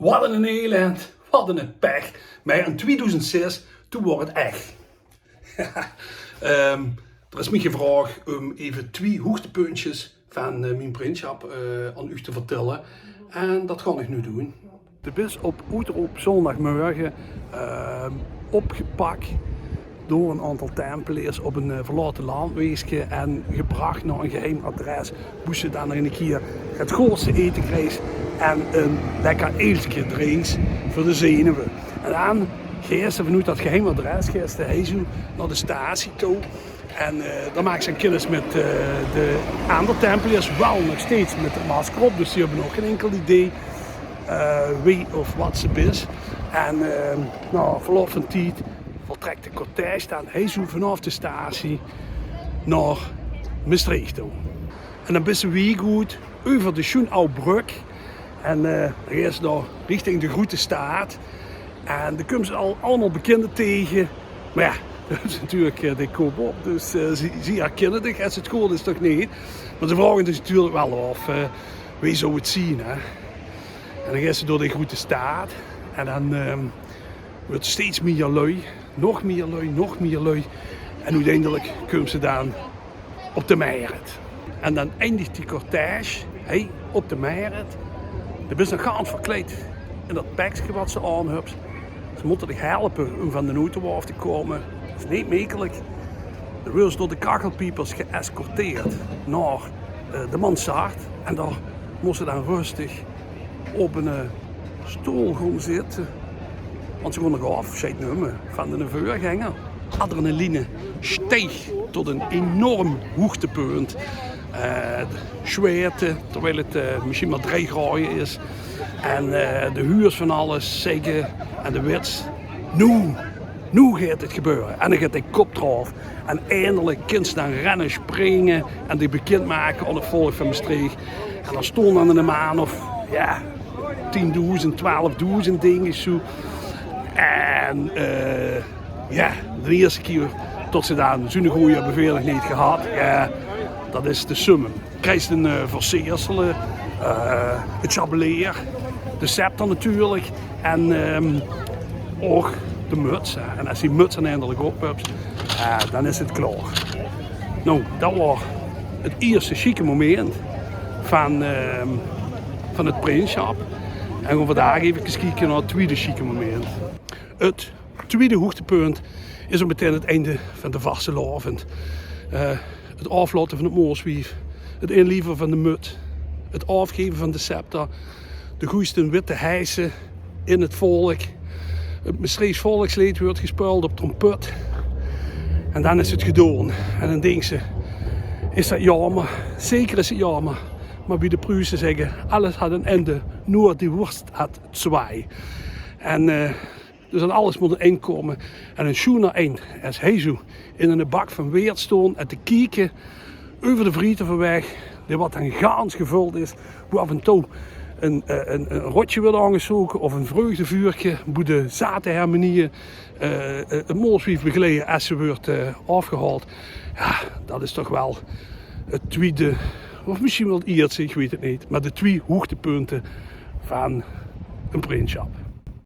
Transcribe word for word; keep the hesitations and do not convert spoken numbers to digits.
Wat 'n elend, wat 'n pech. Mer in twieëdoezend zès, toen woar 't ech. Ehm, d'r is mich gevraog um effe twieë hoegtepuntjes van, eh, mien prinssjap, eh, aan uch te vertèlle. En dat gaon ich noe doon. De bis op oetroep zóndigmorge, ehm, opgepak door 'n aantal Tempeleers op 'n, eh, verlaote landweegske en gebrach nao 'n geheim adres, boe se dan nog 'ne kier 't goodste ete kriegs en 'n lekker eeltje drinks veur de zenuwe. En dan geis se vanoet dat geheim adres, geis se heizoe nao de statie touw. En, eh, dan maaks se kennis mit, eh, de aander Tempeleers, waal nog steeds mit 't masker op, dus die höbbe nog gein inkel idee, eh, wee of wat se bis. En, eh, nao verloup van tied vertrèk de cortège dan heizoe vanaaf de statie nao Mestreech touw. En dan bis se wiegood euver de sjoen aw brögk. En, eh, dan geis se dao richting de groete staat. En dan kums se al allemaol bekinde tege. Mer jao, dat is natuurlik, eh, de kop op. Dus, eh, zie, zie herkinne dich, es 't good is, toch neet. Mer ze vraoge zich natuurlik waal aof, eh, wee zouw 't zien, hè? En dan geis se door de groete staat. En dan, ehm, weurt 't steeds mieër lui. Nog mieër lui, nog mieër lui. En oeteindelik kums se dan op de Merret. En dan eindigt die cortège, hè, op de Merret. De bis nog gans verkleid in dat pekske wat se aan höbs. Ze mótte dich helpe um van de auto aof te kómme. Dat is neet mekkelik. De weurs door de Kachelpiepers geëscorteerd nao, eh, de mansard. En dao mós se dan rustig op 'ne, eh, stool gaon zitte. Want ze gaon nog aofsjeid numme van de veurgenger. Adrenaline steeg tot 'n enorm hoegtepunt. Eh, zjwete, terwiel 't, eh, mesjien mer drei graoje is. En, eh, de huurs van alles zègke en de wits: noe, noe geit 't gebeure. En dan geit de kop d'raof. En eindelik kins se dan renne, springe en dich bekind make aan 't volk van Mestreech. En dao stónge dan 'ne maan of, jao, tiendoezend, twelfdoezend, dink ich zoe. En, eh, jao, de ierste kier tot se dan zoe'n gooj höbs v'r nog neet gehad. Jao, dat is de summum. Kriegs 'n, eh, verseersele, eh, 't sjabeleer, de scepter natuurlik en, ehm, ouch de muts, hè. En es se die muts dan eindelik op höbs, eh, dan is 't klaor. Noe, dat woar 't ierste sjieke momint van, ehm, van 't prinssjap. En gaon v'r vandaag effe kieke nao 't twiede sjieke momint. 't Twiede hoegtepunt is ouch metein 't einde van de vastelaovend. Eh, 't aoflaote van 't mooswief, 't inlievere van de mut, 't aofgeve van de scepter, de goeiste witte heise in 't volk. 't Mestreechs volksleed weurt gespeuld op trompet. En dan is 't gedoon. En dan dinks se: is dat jaomer? Zeker is 't jaomer. Mer wie de Pruuse zègke: alles hat ein Ende, nur die Wurst hat zwei. En, eh, Dus dat alles mót 'n ind kómme. En 'n sjoener ind es hie zoe in 'ne bak van weerd stoon en te kieke euver de Vrieterweg, dae wat dan gans gevöld is, boe aaf en touw 'n, eh, 'n, 'n rötje weurt aangestoke of 'n vreugdevuurke, boe de zate hermenieje, eh, eh, 't mooswief begeleie es ze weurt, eh, aafgehaold. Jao, dat is toch waal 't twiede, of mesjien waal 't ierste, ich weit 't neet, mer de twie hoegtepunte van 'n prinssjap.